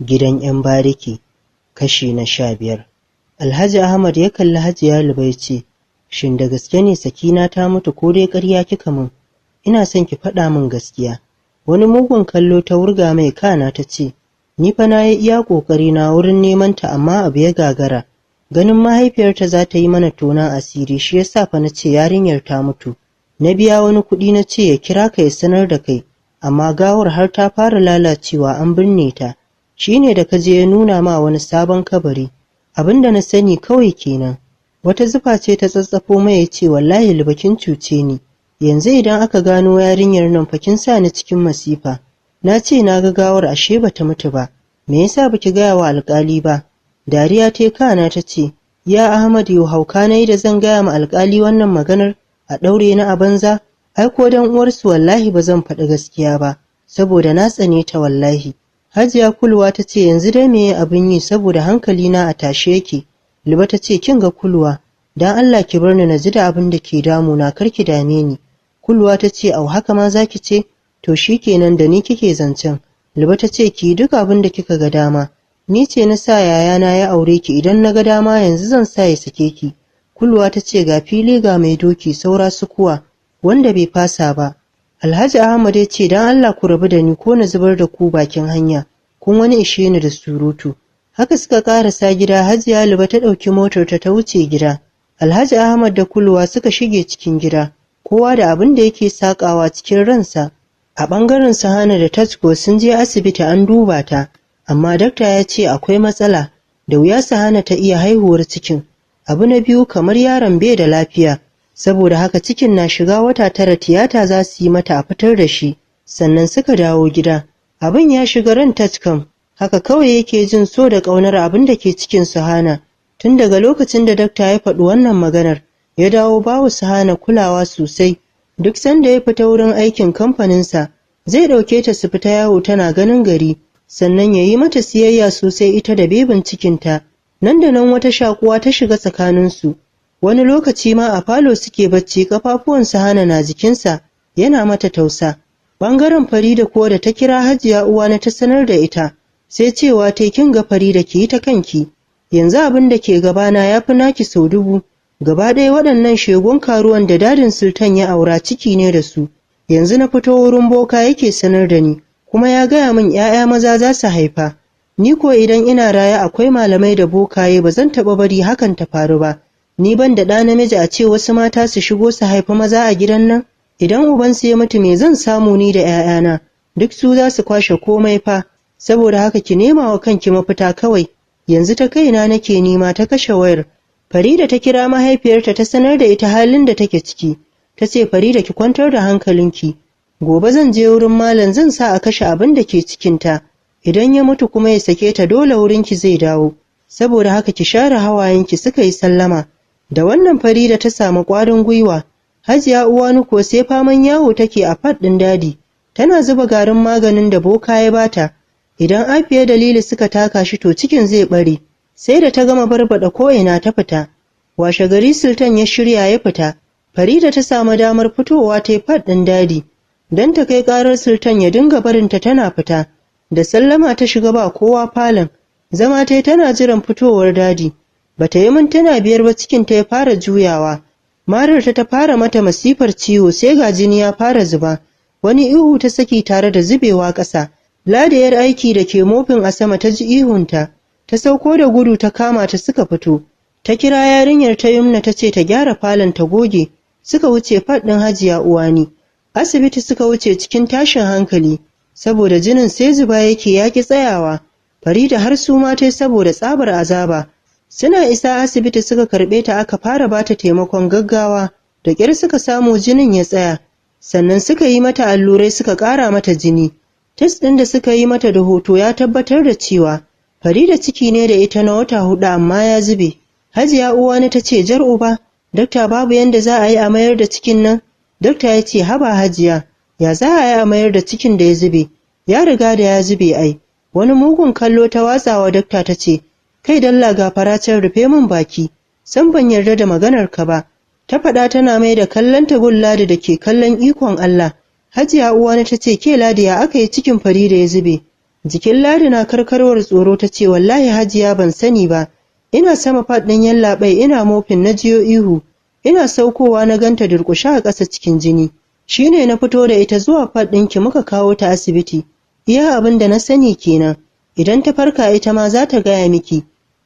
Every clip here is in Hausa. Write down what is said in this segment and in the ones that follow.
Gidan 'yan bariki, kashi na 15. Alhaji Ahmad ya kalli Hajiya Luba ya ce, "Shin da gaske ne Sakina ta mutu ko dai ƙarya kika min? Ina son ki faɗa min gaskiya." Wani mugun kallo ta wurga mai, kana ta ce, "Ni fa na yi iya ƙoƙari na wurin neman ta, amma abu ya gagara. Ganin mahaifiyarta za ta yi mana tonon asiri shi yasa fa na ce yarinyar ta mutu. Na biya wani kuɗi na ce ya kira ka ya sanar da kai, amma gawar har ta fara lalacewa, an binne ta. Shi ne da ka je ya nuna ma wani sabon kabari. Abin da na sani kawai kenan." Wata zufa ce ta tsatsafo mai, ya ce, "Wallahi Luba, kin cuce ni. Yanzu idan aka gano yarinyar nan fa, kin sa ni cikin masifa. Na ce na ga gawar, ashe bata mutu ba. Me yasa baki gaya wa alkali ba?" Dariya ta, kana ta ce, "Ya Ahmad, yau hauka na yi da zan gaya ma alkali wannan maganar a ɗaure ni a banza? Ai ko dan uwarsu wallahi ba zan faɗi gaskiya ba, saboda na tsane ta wallahi." Hajiya Kulwa ta ce, "Yanzu dai meye abin yi? Saboda hankali na a tashe yake." Luba ta ce, "Kin ga Kulwa, dan Allah ki bar ni na ji da abin da ke damuna, kar ki dame ni." Kulwa ta ce, "Au, haka ma zaki ce? To shikenan, da ni kike zancen." Luba ta ce, "Ki duk abin da kika ga dama. Ni ce na sa yayana ya aure ki, idan na ga dama yanzu zan sa ya sake ki." Kulwa ta ce, "Ga fili ga mai doki, saura sukuwa wanda bai fasa ba." Alhaji Ahmad ya ce, "Dan Allah ku rabu da ni ko na zubar da ku bakin hanya. Kun wani ishe ni da surutu." Haka suka karasa gida. Hajiya Luba ta ɗauki motar ta wuce gida. Alhaji Ahmad da Kulwa suka shige cikin gida, kowa da abin da yake sakawa cikin ransa. A ɓangaren Sahana da Tajko, sun je asibiti an duba ta, amma dakta ya ce akwai matsala, da wuya Sahana ta iya haihuwar cikin. Abu na biyu, kamar yaron bai da lafiya, saboda haka cikin na shiga wata 9 tiyata za su yi mata a fitar da shi. Sannan suka dawo gida. Abin ya shiga ran Tajkam, haka kawai yake jin so da ƙaunar abin da ke cikin Suhana. Tun daga lokacin da dakta ya faɗi wannan maganar, ya dawo bawa Suhana kulawa sosai. Duk sanda ya fita wurin aikin kamfaninsa, zai ɗauke ta su fita yawo tana ganin gari, sannan ya yi mata siyayya sosai ita da bebin cikinta. Nan da nan wata shakuwa ta shiga tsakaninsu. Wani lokaci ma a falo suke bacci, kafafuwan Sahana na jikinsa, yana mata tausa. Bangaren Farida kuwa, da ta kira Hajiya Uwana ta sanar da ita, sai cewa ta, "Kin ga Farida, ki yi ta kanki. Yanzu abin da ke gabana ya fi naki sau dubu. Gaba ɗaya waɗannan shegun karuwan da dadin Sultan ya aura ciki ne da su. Yanzu na fito wurin boka yake sanar da ni, kuma ya gaya min 'ya'ya maza za su haifa. Ni ko idan ina raye akwai malamai da bokaye, ba zan taɓa bari hakan ta faru ba. Ni ban da ɗa namiji, a ce wasu mata su shigo su haifi maza a gidan nan? Idan ubansu ya mutu, me zan samu ni da 'ya'yana? Duk su za su kwashe komai fa. Saboda haka ki nema wa kanki mafita kawai. Yanzu ta kaina nake nema." Ta kashe wayar. Farida ta kira mahaifiyarta ta sanar da ita halin da take ciki. Ta ce, "Farida, ki kwantar da hankalinki. Gobe zan je wurin malam, zan sa a kashe abin da ke cikinta. Idan ya mutu kuma ya sake ta, dole wurinki zai dawo. Saboda haka ki share hawayenki." Suka yi sallama. Da wannan Farida ta samu ƙwarin gwiwa. Hajiya Uwani ko sai faman yawo take a part ɗin Dadi, tana zuba garin maganin da boka ya bata. Idan Afiya Dalili suka taka shi, to cikin zai bare. Sai da ta gama barbaɗa ko'ina ta fita. Washe gari Sultan ya shirya ya fita. Farida ta samu damar fitowa ta yi part ɗin Dadi don ta kai ƙarar Sultan ya dinga barinta tana fita. Da sallama ta shiga, ba kowa falon. Zama ta tana jiran fitowar Dadi. Bata yi mintuna 5 ba cikinta ya fara juyawa. Mararta ta fara mata masifar ciwo, sai ga jini ya fara zuba. Wani ihu ta saki tare da zubewa ƙasa. Ladiyar aiki da ke mopping a sama ta ji ihunta, ta sauko da gudu ta kama ta suka fito. Ta kira yarinyar ta Yumna, ta ce ta gyara falon ta goge. Suka wuce part ɗin Hajiya Uwani. Asibiti suka wuce cikin tashin hankali, saboda jinin sai zuba yake yaƙi tsayawa. Farida har su ma tai saboda tsabar azaba. Suna isa asibiti suka karɓe ta, aka fara bata taimakon gaggawa. Da ƙyar suka samu jinin ya tsaya, sannan suka yi mata allurai, suka ƙara mata jini. Test ɗin da suka yi mata da hoto ya tabbatar da cewa Farida ciki ne da ita na wata 4, amma ya zube. Hajiya Uwani ta ce, "Jar uba, dakta, babu yanda za a yi a mayar da cikin nan?" Dakta ya ce, "Haba Hajiya, ya za a yi a mayar da cikin da ya zube? Ya riga da ya zube ai." Wani mugun kallo ta watsawa dakta, ta ce, "Kai dalla gafara can, rufe min baki. San ban yarda da maganar ka ba." Ta faɗa tana mai da kallon ta gun Ladi da ke kallon ikon Allah. Hajiya Uwani ta ce, "Ke Ladi, ya aka yi cikin Farida ya zube?" Jikin Ladi na karkarwar tsoro ta ce, wallahi Hajiya ban sani ba. Ina sama part ɗin yallaɓai ina mopping na jiyo ihu. Ina saukowa na ganta durƙushe a ƙasa cikin jini. Shi ne na fito da ita zuwa part ɗinki muka kawo ta asibiti. Iya abin da na sani kenan. Idan ta farka ita ma za ta gaya miki.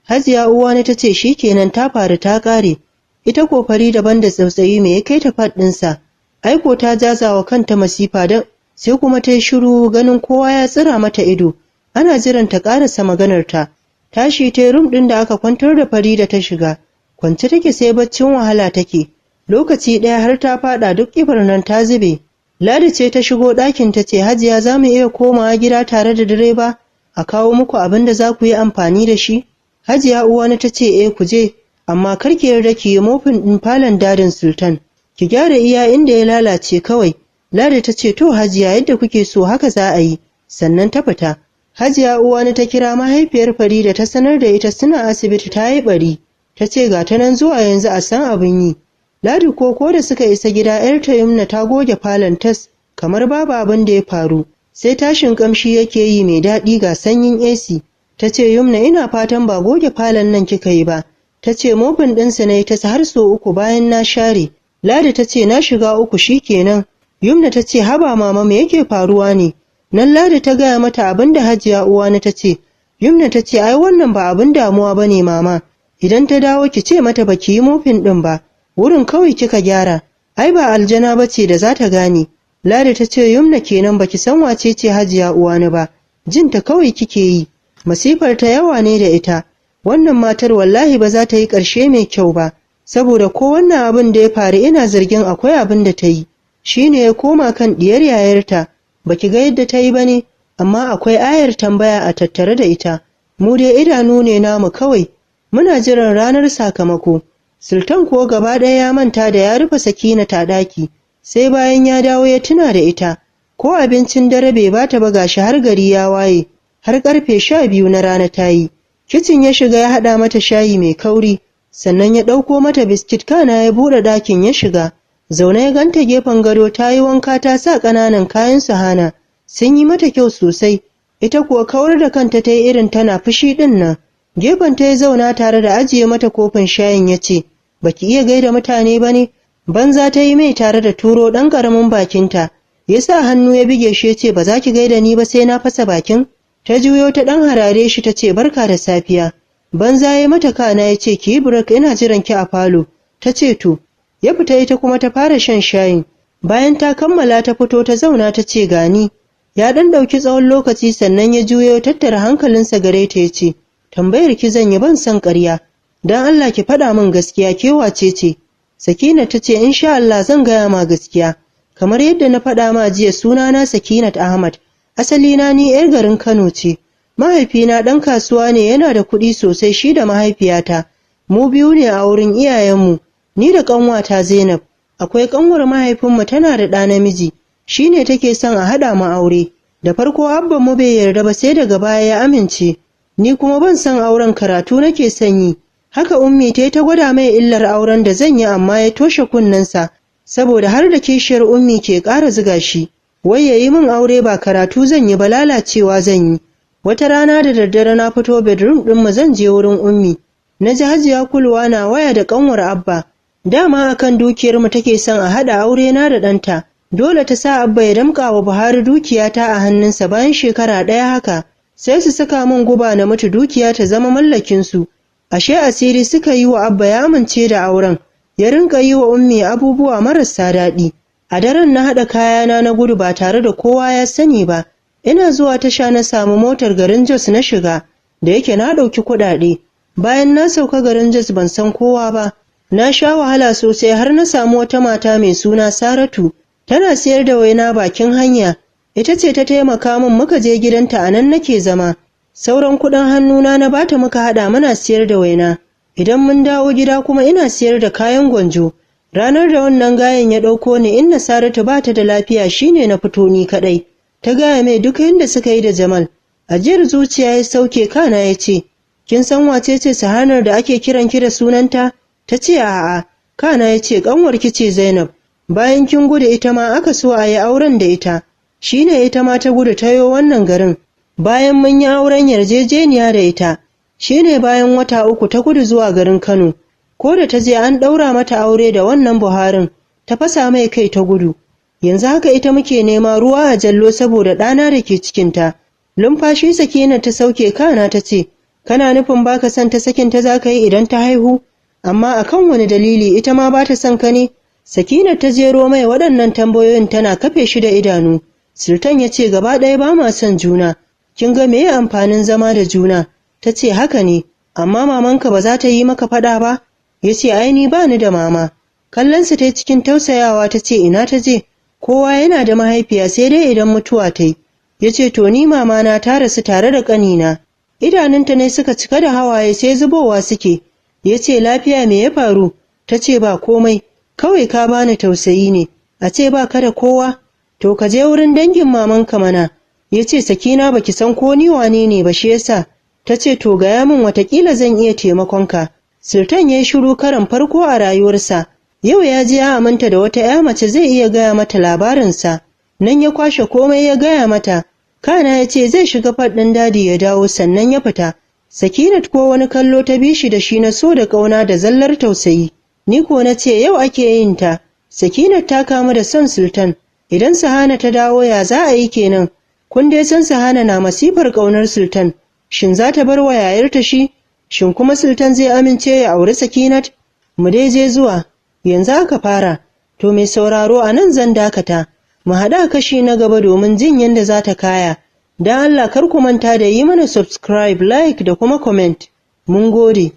Hajiya Uwani ta ce shi kenan ta faru ta ƙare. Ita ko Farida banda tsautsayi me ya kai ta part ɗinsa? Aiko ta jazawa kanta masifa don sai kuma ta yi shiru ganin kowa ya tsira mata ido. Ana jiran ta ƙarasa maganarta. Tashi ta room ɗin da aka kwantar da Farida ta shiga. Kwance take sai baccin wahala take. Lokaci ɗaya har ta faɗa duk ƙibar nan ta zube. Ladi ce ta shigo ɗakin ta ce, Hajiya za mu iya komawa gida tare da direba a kawo muku abin da za ku yi amfani da shi? Hajiya Uwani ta ce, eh ku je, amma kar ki yarda ki yi mopping ɗin falon dadin Sultan. Ki gyara iya inda ya lalace kawai. Ladi ta ce, to Hajiya yadda kuke so haka za a yi. Sannan ta fita. Hajiya Uwani ta kira mahaifiyar Farida ta sanar da ita suna asibiti ta yi ɓari. Ta ce ga ta nan zuwa yanzu a san abin yi. Ladi ko da suka isa gida ‘yarta Yumna ta goge falon tas kamar babu abin da ya faru. Sai tashin kamshi yake yi mai daɗi ga sanyin AC. Ta ce Yumna ina fatan ba goge falon nan kika yi ba. Ta ce mopping ɗinsa na yi ta har sau uku bayan na share. Ladi ta ce na shiga uku shikenan. Yumna ta ce haba mama me yake faruwa ne? Nan Ladi ta gaya mata abin da Hajiya Uwani ta ce. Yumna ta ce ai wannan ba abin damuwa ba ne mama. Idan ta dawo ki ce mata baki yi mopping ɗin ba. Wurin kawai kika gyara. Ai ba aljana ba ce da za ta gane. Ladi ta ce Yumna kenan baki san wace ce Hajiya Uwani ba. Jinta kawai kike yi. Masifar ta yawa ne da ita. Wannan matar wallahi ba za ta yi ƙarshe mai kyau ba. Saboda ko wannan abin da ya faru ina zargin akwai abin da ta yi. Shi ne ya koma kan ɗiyar yayarta. Baki ga yadda ta yi ba ne, amma akwai ayar tambaya a tattare da ita. Mu dai idanu ne namu kawai. Muna jiran ranar sakamako. Sultan kuwa gaba ɗaya ya manta da ya rufe Sakina ta ɗaki, sai bayan ya dawo ya tuna da ita. Ko abincin dare bai bata ba gashi har gari ya waye, har karfe 12 na rana ta yi. Kicin ya shiga ya haɗa mata shayi mai kauri, sannan ya ɗauko mata biskit kana ya buɗe ɗakin ya shiga. Zaune ya ganta gefen gado ta yi wanka ta sa ƙananan kayan Suhana, sun yi mata kyau sosai. Ita kuwa kawar da kanta ta yi irin tana fushi ɗin nan. Gefen ta ya zauna tare da ajiye mata kofin shayin ya ce, baki iya gaida mutane ba ne? Banza ta yi mai tare da turo ɗan ƙaramin bakinta. Ya sa hannu ya bige shi ya ce, ba za ki gaida ni ba sai na fasa bakin? Ta juyo ta ɗan harare shi ta ce, barka da safiya. Banza ya mata kana ya ce, ki yi break ina jiran ki a falo. Ta ce to. Ya fita ita kuma ta fara shan shayin. Bayan ta kammala ta fito ta zauna ta ce gani. Ya ɗan ɗauki tsawon lokaci sannan ya juyo tattara hankalinsa gare ta ya ce, tambayar ki zan yi ban son ƙarya. Don Allah ki faɗa min gaskiya ke wace ce? Sakina ta ce insha Allah zan gaya ma gaskiya. Kamar yadda na faɗa ma jiya sunana Sakinat Ahmad. Asalina ni 'yar garin Kano ce. Mahaifina ɗan kasuwa ne yana da kuɗi sosai shi da mahaifiyata. Mu biyu ne a wurin iyayenmu, ni da ƙanwata Zainab. Akwai ƙanwar mahaifinmu tana da ɗa namiji, shi ne take son a haɗa mu aure. Da farko abbanmu bai yarda ba sai daga baya ya amince. Ni kuma ban son auren karatu nake son yi. Haka Ummi ta ta gwada mai illar auren da zan yi amma ya toshe kunnensa, saboda har da kishiyar Ummi ke ƙara zuga shi. Wai ya yi min aure ba karatu zan yi ba lalacewa zan yi. Wata rana da daddare na fito bedroom ɗinmu zan je wurin Ummi. Na ji Hajiya Kulwa na waya da ƙanwar Abba. Dama akan dukiyarmu take son a haɗa aure na da ɗanta. Dole ta sa Abba ya damƙa wa Buhari dukiyata a hannunsa bayan shekara ɗaya haka. Sai su saka min guba na mutu dukiya ta zama mallakinsu. Ashe asiri suka yi wa Abba ya amince da auren. Ya rinƙa yi wa Ummi abubuwa marasa daɗi. A daren na haɗa kayana na gudu ba tare da kowa ya sani ba. Ina zuwa tasha na samu motar garin Jos na shiga, da yake na ɗauki kuɗaɗe. Bayan na sauka garin Jos ban san kowa ba. Na sha wahala sosai har na samu wata mata mai suna Saratu. Tana siyar da waina bakin hanya. Ita ce ta taimaka min muka je gidanta a nan nake zama. Sauran kuɗin hannuna na bata muka haɗa muna siyar da waina. Idan mun dawo gida kuma ina siyar da kayan gwanjo. Ranar da wannan gayen ya ɗauko ni inna Saratu ba ta da lafiya shine na fito ni kaɗai. Ta gaya mai duk yadda suka yi da Jamal. Ajiyar zuciya ya sauke kana ya ce, kin san wace ce Sahanar da ake kiran ki da sunanta? Ta ce a'a. Kana ya ce ƙanwarki ce Zainab. Bayan kin gudu ita ma aka so a yi auren da ita. Shine ita ma ta gudu ta yo wannan garin. Bayan mun yi auren yarjejeniya da ita, shine bayan wata 3 ta gudu zuwa garin Kano. Ko da ta je an ɗaura mata aure da wannan Buharin, ta fasa mai kai ta gudu. Yanzu haka ita muke nema ruwa a jallo saboda ɗana da ke cikinta. Lumfashi Sakina ta sauke kana ta ce, kana nufin baka son ta, sakin ta za ka yi idan ta haihu? Amma akan wani dalili ita ma ba ta son ka ne? Sakina ta jero mai waɗannan tambayoyin tana kafe shi da idanu. Sultan ya ce, gaba ɗaya ba ma son juna. Kin ga meye amfanin zama da juna? Ta ce, haka ne, amma mamanka ba za ta yi maka faɗa ba? Ya ce, ai ni ba ni da mama. Kallonsa ta yi cikin tausayawa ta ce, ina ta je? Kowa yana da mahaifiya sai dai idan mutuwa ta yi. Ya ce, to ni mamana ta rasu tare da ƙanina. Idanunta ne suka cika da hawaye sai zubowa suke. Ya ce, lafiya, me ya faru? Ta ce, ba komai, kawai ka bani tausayi ne, a ce ba ka da kowa. To ka je wurin dangin mamanka mana. Ya ce, Sakina, baki san ko ni wane ne ba shi yasa. Ta ce, to gaya min, watakila zan iya taimakonka. Sultan ya yi shiru. Karan farko a rayuwarsa yau ya ji ya aminta da wata 'ya mace, zai iya gaya mata labarinsa. Nan ya kwashe komai ya gaya mata. Kana ya ce zai shiga faɗin Daddy ya dawo, sannan ya fita. Sakinat ko wani kallo ta bi shi da shi na so da ƙauna da zallar tausayi. Ni ko na ce yau ake yin ta. Sakinat ta kamu da son Sultan. Idan Sahana ta dawo ya za a yi kenan? Kun dai san Sahana na masifar ƙaunar Sultan. Shin za ta bar wa yayarta shi? Shin kuma Sultan zai amince ya auri Sakinat? Mu dai je zuwa. Yanzu aka fara. To mai sauraro, a nan zan dakata. Mu haɗa kashi na gaba domin jin yadda za ta kaya. Don Allah kar ku manta da yi mana subscribe, like da kuma comment. Mun gode.